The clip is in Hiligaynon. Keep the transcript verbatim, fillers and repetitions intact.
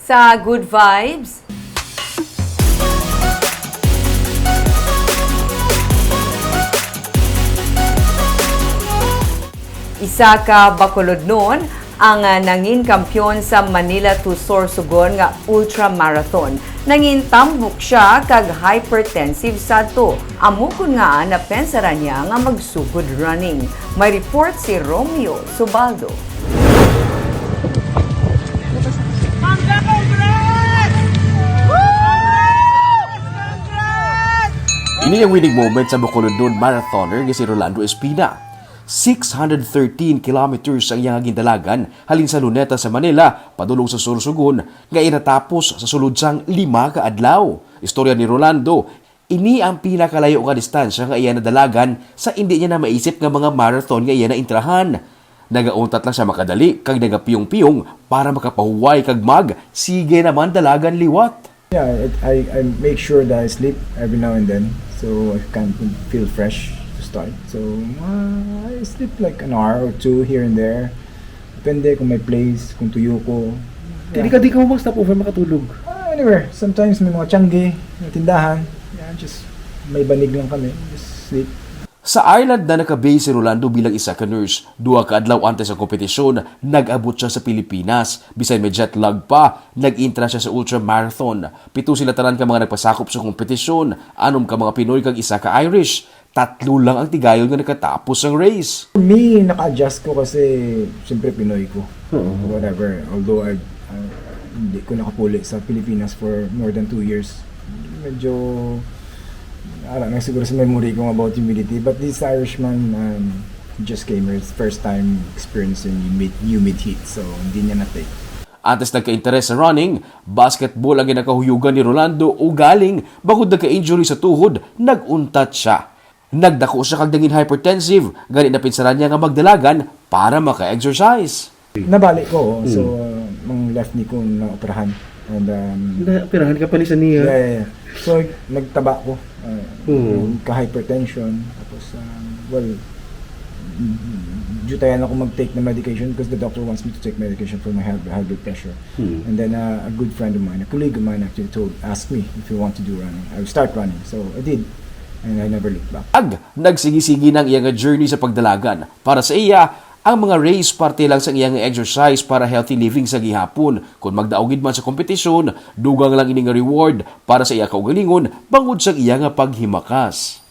Sa Good Vibes. Isa ka Bacolodnon ang, ah, nangin kampiyon sa Manila to Sorsogon nga ultramarathon. Nangin tambok siya kag hypertensive sadto. Amo kon ngaa napensaran niya nga magsugod running. May report si Romeo Subaldo. Ini ang winning moment sa Bacolodnon marathoner nga si Rolando Espina. Six hundred thirteen kilometers ang iyang gindalagan halin sa Luneta sa Manila padulong sa Sorsogon nga iya natapos sa sulod sang lima ka adlaw. Istorya ni Rolando, ini ang pinakalayo nga distansya nga iya nadalagan sa indi niya na maisip nga mga marathon nga iya naintrahan. Nagauntat lang siya makadali kag nagapiyong-piyong para makapahuway kag mag sige naman dalagan liwat. Yeah, it, I, I make sure that I sleep every now and then so I can feel fresh to start. So uh, I sleep like an hour or two here and there. Depende kung may place, kung tuyo ko. Hindi ka, di ka mo mag-stop over makatulog. Uh, anywhere. Sometimes may mga tiyanggi, may tindahan. Yeah, just may banig lang kami. Just sleep. Sa Ireland na naka-base si Rolando bilang isa ka nurse. Duha ka adlaw antes sa kompetisyon, nag-abot siya sa Pilipinas. Bisan may jet lag pa, nag-intra siya sa ultramarathon. Pito sila tanan ka mga nagpasakop sa kompetisyon, anom ka mga Pinoy kag isa ka Irish. Tatlo lang ang tigayon nga nakatapos ang race. For me, naka-adjust ko kasi siyempre Pinoy ko. Whatever. Although I, uh, hindi ko nakapuli sa Pilipinas for more than two years. Medyo, I don't know, siguro sa memory ko about humidity. But this Irishman um, just came here. It's first time experiencing humid, humid heat. So, hindi niya na-take. Antes nagka-interes sa running, basketball ang ginakahuyugan ni Rolando ugaling bangod nagka-injury sa tuhod, nag-untat siya. Nagdako siya kag nangin hypertensive, gani napinsaran niya nga magdalagan para maka-exercise. Nabali ko, oo. So, ang left knee ko naoperahan. And um, Naoperahan ka pa ni sa niya. Yeah, yeah, yeah. So, nagtaba ko. Uh, Oo. Ka-hypertension. Tapos, um, well, jutayan ako mag-take ng medication because the doctor wants me to take medication for my high, high blood pressure. And then uh, a good friend of mine, a colleague of mine actually told, asked me if I want to do running. I would start running. So, I did. And I never looked back. Ag, nagsigi-sigi na ang iya nga journey sa pagdalagan. Para sa iya, ang mga race parte lang sa iya nga exercise para healthy living sa gihapon. Kung magdaog gid man sa kompetisyon, dugang lang ini nga reward para sa iya kaugalingon bangod sa iya nga paghimakas.